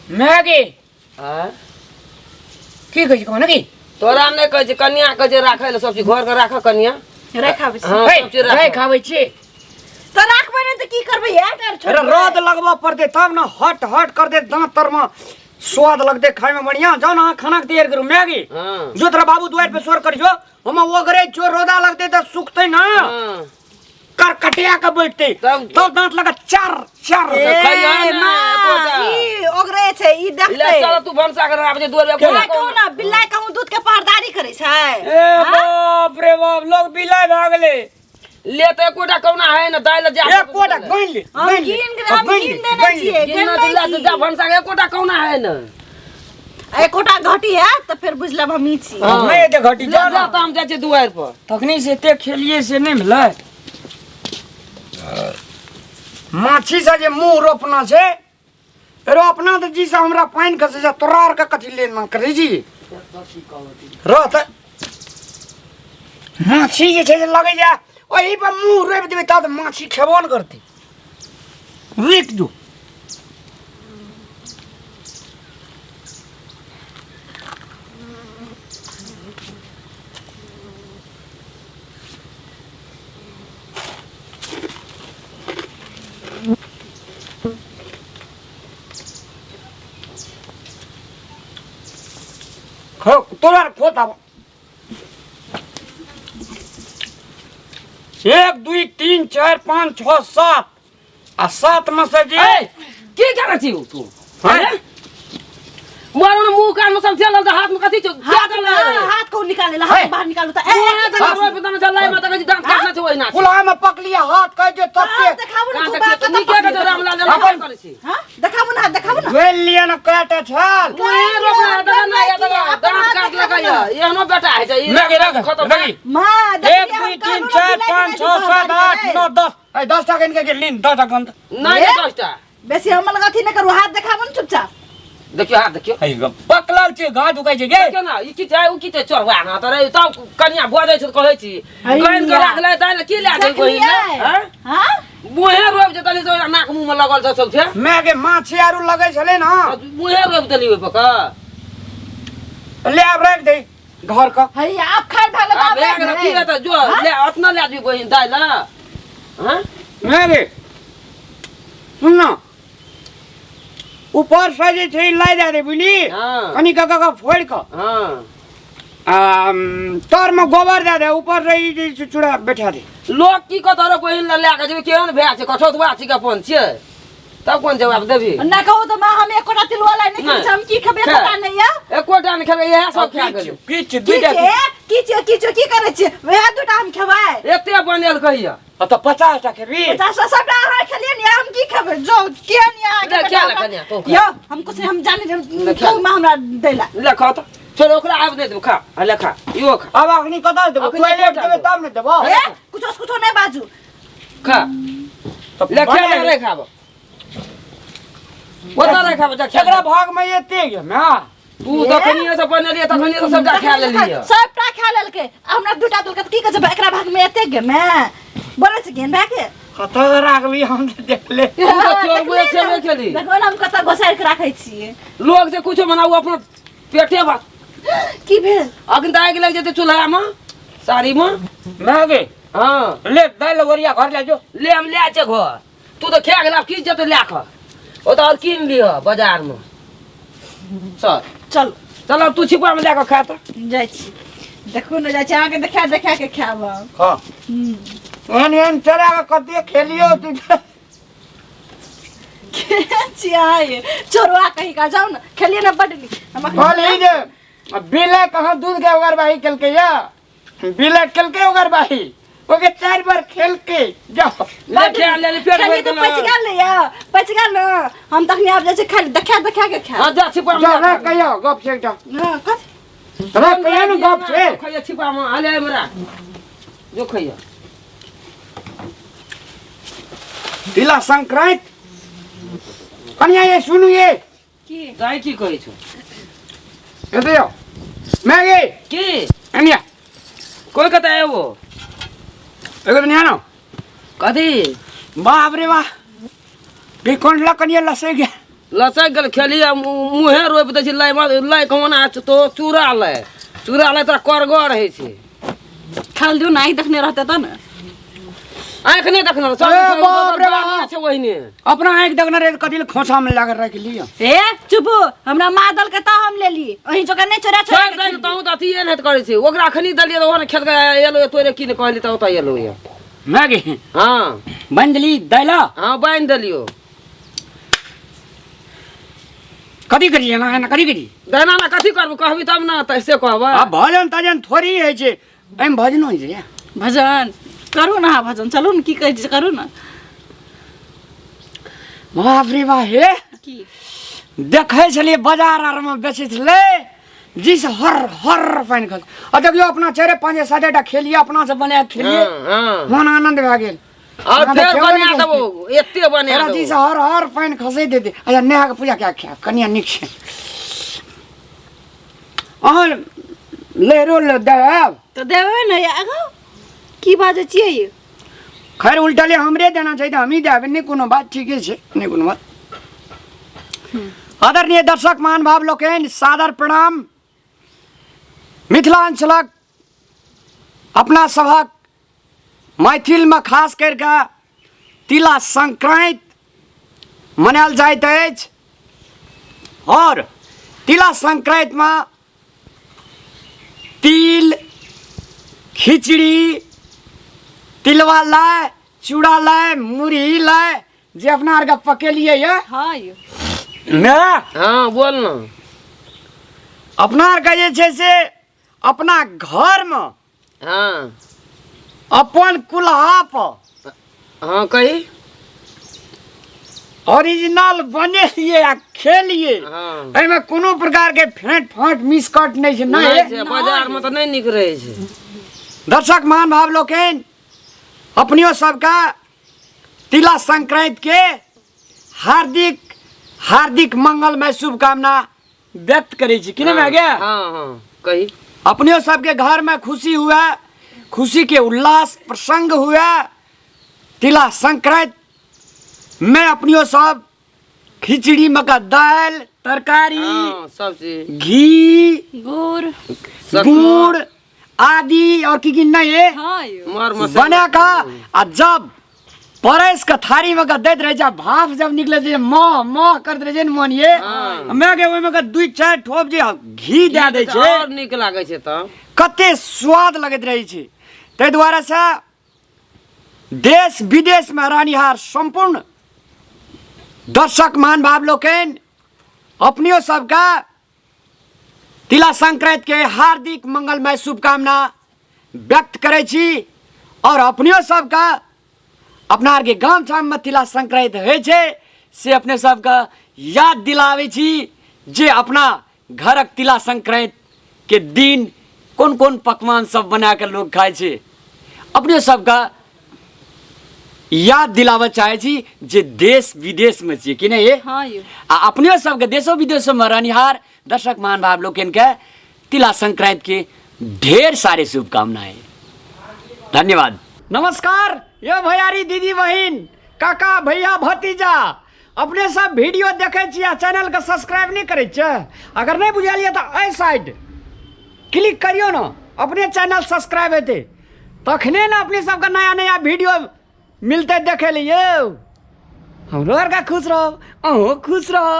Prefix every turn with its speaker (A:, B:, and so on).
A: Maggi
B: आँय?
A: की कहै छी कहू ने की
B: तोरा नहि कहै छै कनिया कहै छै राखै लए सब चीज घर के राख कनिया
C: राखि आबै छी
B: हँ
A: हे,
B: सब चीज राख
A: राखि आबै छी
C: तऽ राखबै नहि तऽ की करबै यार
A: अरे रद लगबऽ पड़तै तब ने हट हट कर दे दाँत तर में स्वाद लगतै खाय में बढ़िया जाओ ना अहाँ खाना के तैयार करू मैगी
B: हँ
A: जो तोरा बाबू दुआरि पे शोर करियो हम ओगरे जो रोदा लगतै तऽ सुखतै ना
B: हँ
A: कर कटिया के बैठते
B: तब-
A: तब दांत लगा चार चार
B: ए, खइहऽ
C: ए,
B: ने,
C: माँ,
B: एकोटा।
C: ई ओगरे छै ई
B: ले
C: देखतै
B: चल तू भनसा कर आबै छै दुआर पे
C: बिलाइ कहू ना बिलाइ कहूँ दूध के पहरदारी करै छै
A: ए बाप रे बाप लोग बिलाय भए गेलै
B: ले तऽ एकोटा कौना है ना दाइल जा
A: एकोटा गनि ले
C: हम
A: गनि ले
C: गिन हम
A: गनि ले,
C: गिन देने
A: गनि ले।
C: छियै
B: गिनना
C: गिनबै
B: दिला
C: की?
B: तू जा भनसा के एकोटा कौना है ना
C: एकोटा घटी है तऽ फेर बुझलब हम ई छी
B: हाँ।
A: नहि एते घटी
B: ले
A: जा
B: जा तऽ हम जाइ छियै दुआरि पर
A: तखनी से एते खेलिए से नहि भेलै माछी से जे मुंह रोपना छै रो अपना तऽ जी से हमरा पानि खसै छै तोरा आरके कथी लेना करै छी रह तऽ माछी जे छै से लगै छै ओहि पर मुंह रोपि देबै तब तऽ माछी खेबो ने करतै रुकि जो खो तोरा खो तब एक दुई तीन चारि पाँच छओ सात आ सात में से जे
B: ए, की करै छी तू
A: हैं?
B: मारो ने मुंह कान में सब चलल तऽ हाथ में कथी छौ क्या
C: हाथ
B: चल रहा है
C: हाथ को निकाले ला हाथ बाहर निकालू तऽ ए, ए, की करै छी?
B: पता नहीं चल माता का दांत काटना छै ओहिना
A: कुल्हा में पकलिए हाथ कह जे
C: हाथ
A: तते
C: देखाबू ने
B: कान
C: खूब हाथ
B: देखियौ नीके के रामलाल
A: अपन-
B: करै छी
C: हाँ देखाबू ने हाथ देखाबू ने
A: गोल लिए न काटे छल
B: मुँहे रोपना दादा ना या दादा दांत काट लगा या एहनो बेटा है छै ई
A: लगे रख
B: खतम
A: लगी
C: माँ
A: एक
C: देखलियै
A: दुई
C: हम
A: तीन
C: कहलहुँ ने
A: चार
C: बिलाइ
A: पाँच
C: के
A: छओ सात आठ
C: नहीं
A: नौ दस ए दस टा गिन के लीन दस टा गन
B: नहीं
C: ए?
B: 10टा
C: बेसी हमर लग अथी नहि करू हाथ देखाबू ने चुपचाप
B: देखियो हाथ देखियो
A: हे गो पकलल छै गाँ दुखाइ छै गे
B: देखियो ना ई की छै उ की छै चोरवा ना तोरे तब कनिया भऽ जाइ छै तऽ कहै छी
C: हैया।
B: गैन के राखले दाइ की लए जाइ बहिन
C: देखलियै
B: हैं
C: हाँ
B: मुँहे रोपि जेतली से ओकरा नाक मुँह में लगल छै सब छै
A: माय के माछी आरू लगै छलै ने
B: मुँहे रोपि देली ओहि पर के
A: ले आब राखि दे घर के
C: हैया आब खाइ भए गेल
B: आ
C: आब
B: भए
C: राखि
B: गेल की
C: दे।
B: रहतै जो ले अपना लए जेबी बहिन दाइ लए हैं
A: माय गे सुन ना ऊपर से जे छै लाई दए दे बुझली
B: हाँ।
A: कनि कऽ कऽ फोड़ि कऽ
B: हाँ
A: आ तर में गोबर दए दे ऊपर से ई जे छै चूड़ा बैठा दे
B: लोक की कहतौ रे बहिन लए लए कऽ जेबी केहन भए छै कठौतवा छी के अपन छियै तब कोन जवाब देबही
C: नहि कहू तऽ माँ हम एकोटा तिलुआ लाइ नहि खेबै छी, हम की खेबै एकोटा नहि यऽ
B: एकोटा नहि खेबै इएह सब खा गेलै
A: किछु
C: की
A: दुइटा
C: छै की छै की छै की करै छियै वएह दूटा हम खेबै
B: एते बनेल कहिया
A: तऽ 50 टा खेबी
C: 50 टा सबटा अहाँ खेलियै ने हम की खेबै जो केहन यऽ अहाँके
B: ले,
C: बेटा
B: खा ले
C: हमरा-
B: कनिया, तू खा।
C: यौ हम कुछ नहीं हम जाने
B: ले, खा
C: कहू माँ हमरा दै ला
B: ले खा तऽ छोड़ ओकरा आब नहि देबो खा आ ले खा इहो खा
A: आब अखनी कतऽ देबो
B: अखनी
A: टॉयलेट
B: कतऽ
A: देबै
B: देबो?
A: तब ने देबो
C: ए कुछो से कुछो नहीं बाजू
B: खा
A: तऽ
B: ले खा
A: बना
B: ले रे खाबो ओतऽ रे खाबो जा खा
A: एकरा भाग में एते गे माय
B: तू तखनिए से बनेलियै तखनिए से सबटा खा लेलियै
C: सबटा खा लेलकै आ हमरा दूटा देलकै तऽ की कहै छै एकरा भाग में एते गे मैं बोलै छै केहन भए के
A: कतऽ राखबी हम तऽ देखले
B: तू तऽ चोरबे छेबे केली
C: देखो ने हम कतऽ घोसारि के राखै छियै
B: लोग से कुछो बनाऊ अपना पेटे भात
C: की भेल
B: अखन तऽ आगि लागि जेतै चूल्हामे साड़ीमे
A: माय गे
B: हँ
A: ले दालि ओरिया घर ले जो
B: ले हम लए छै घर तू तऽ खा गेला की जेतै लए कऽ ओतऽ आओर कीन लिह बाजारमे चल
C: चल
B: चल अब तू छिपामे लए कऽ खा तऽ
C: जाइ छी देखू ने जाइ छी अहाँके देखा देखा के खायब हम।
A: हाँ एहन एहन चला के कते खेलियो तू
C: के छियै अहाँ ये? चोरवा कहीं का जाउ ने खेलिए ने बड नीक हम अखन-
A: कहली जे बिलै कहाँ दूध के ओगरबाही केलकै या बिलै केलकै ओगरबाही ओके चारि बार खेलके जाओ
B: ले खा ले ले, पेट
C: खेलिए
B: भरि
C: तऽ
B: गेल
C: पचि गेल ने यौ पचि गेल ने हम तखनी आब जाइ छी खाली देखा देखा के खायब
B: हाँ जा छिपामे
A: जा
B: लए
A: रे
B: कऽ।
A: कहियो गप छै एकटा
C: हँ कथी
A: रे कहियो ने गप छै
B: खैया छिपामे आले हमरा जो खैया
A: तिला संक्रांति कनिया ये सुनू ये
C: की
B: दाइ की कहै छौ
A: एते आओ मैं गे
B: की
A: कनिया
B: कोई कतऽ एबो
A: एगो दुनिया ना
B: कथी
A: बाप रे वाह की कोन ला कनिया लसे गया
B: लसक गेल खेली आ मुँहे रोपि दै छै। लै लै कहोना तो चूड़ा लै, चूड़ा लै तोरा करगर होइ छै।
C: खाल दियौ ने, आँखि देखने रहतै तऽ ने।
B: आँखि नहि देखने रहै,
A: ए बाप रे बाप।
B: छै ओहिने।
A: अपना आँखि देखने रहे कथी लए खोंछा में लाकर राखि लिअ।
C: ए चुप, हमरा माँ देलकै तऽ हम लेली, ओहि जोकर नहि चोरा चोरा
B: छोड़ि दही, तहूँ तऽ अथिए नहि करै छै। ओकरा अखनी देलियै तऽ ओहो ने खेत एलो, तोरे की नहि कहली तऽ ओतऽ एलो यऽ।
A: मैं गे
B: हाँ
A: बान्हि देली दैला।
B: हाँ बान्हि देलियो।
A: कथी करी एना एना कथी करी?
B: दाना ना कथी करबो कहबी तब ना, तऽ से कहबै।
A: आ भजन तजन थोड़ी होइ छै एहिमे, भजनो होइ छै?
C: भजन करू ने अहाँ, भजन चलू ने, की कहै छी करू ने।
A: बाप रे बाप, हे
C: की
A: देखै छलियै बाजार आरमे बेचै छलै जिस हर हर पानि खस आ देखियौ अपना चारि पाँच साते टा खेलियै, अपना से बना के खेलियै।
B: हाँ
A: मन आनंद भए गेल।
B: और
A: हमरा तऽ
B: फेर
A: खेबो
B: बना
A: नहि
B: देबो, एते बना
A: तोरा
B: देबो।
A: जी से हर हर पानि खसैत हेतै। अच्छा नेहा के पूजा कए खायब, कनिया नीक छै। अहाँ लहरो ले देब।
C: तऽ देबै ने आगाँ, की बाजै छियै यौ?
A: खैर उल्टले हमरे देना छै तऽ हमही देबै, नहि कोनो बात, ठीके छै, नहि कोनो बात। आदरणीय दर्शक महानुभाव लोकनि, सादर प्रणाम। मिथिलाञ्चलक अपना सभक मैथिलमे खास करि कऽ तिला संक्रान्ति मनायल जाइत अछि आओर तिला संक्रान्तिमे तिल खिचड़ी, तिलवा लाइ, चूड़ा लाइ, मुरही लाइ जे अपना आरके पकेलियै यऽ।
C: हाँ यौ।
A: ने
B: हाँ बोल न।
A: अपना आरके जे छै से अपना घरमे
B: हाँ
A: अपन कुल्हा पर
B: हाँ कही
A: ओरिजिनल बनेलियै आ खेलियै।
B: हाँ
A: एहिमे कोनो प्रकारके फेंट फाँट मिसकट नहि छै।
B: नहि
A: नहि
B: छै, बाजार मे तऽ नहि नीक रहै छै।
A: दर्शक महान भाव लोकनि, अपनियो सबके तिला संक्रांति के हार्दिक हार्दिक मंगलमय शुभकामना व्यक्त करै छी कि नहि भए गेल?
B: हाँ हाँ कही।
A: अपनियो सबके घर में खुशी हुए, खुशी के उल्लास प्रसंग हुए। तिला संक्रांति में अपनियो सब खिचड़ी मका दालि तरकारी
B: हाँ सब चीज,
A: घी
C: गुड़
B: शक्कर,
A: गुड़ आदि और की की नहीं है।
C: हाँ यौ।
B: मर मसाला
A: बना का आ जब परस के थारी में के दैत रहे छै, भाफ जब निकले छै, मह मह करैत रहे छै ने मन ये।
B: हाँ।
A: मैं के ओहिमे के दुई चारि ठोप जे घी दए दै छै
B: और नीक लागै छै तऽ
A: कते स्वाद लगैत रहै छै। ताहि दुआरे से देश विदेश में रहनिहार सम्पूर्ण दर्शक महानुभाव लोकनि, अपनियो सबके तिला संक्रांति के हार्दिक मंगलमय शुभकामना व्यक्त करै छी और अपनियो सबके अपना आरके गाम ठाममे तिला संक्रांति होइ छै से अपने सबके याद दिलाबै छी जे अपना घरक तिला संक्रांति के दिन कोन कोन पकवान सब बना के लोग खाइ छै। अपने सबके याद दिलाबऽ चाहै छी जे देश विदेशमे छियै कि नहि?
C: हाँ यौ।
A: आ अपने सबके देशो विदेशोमे रहनिहार दर्शक महानुभाव लोकनिके तिला संक्रांति के ढेर सारे शुभकामनाएं। धन्यवाद। नमस्कार यो भैयारी दीदी बहिन काका भैया भतीजा, अपने सब वीडियो देखै छी आ चैनल के सब्सक्राइब नहीं करै छियै? अगर नहीं बुझल यऽ तऽ एहि साइड क्लिक करियौ ने, अपने चैनल सब्सक्राइब हेतै तखने ने अपने सबके नया नया वीडियो मिलतै देखै लिए। यौ हमरो आरके खुश रहब, अहूँ खुश रहब।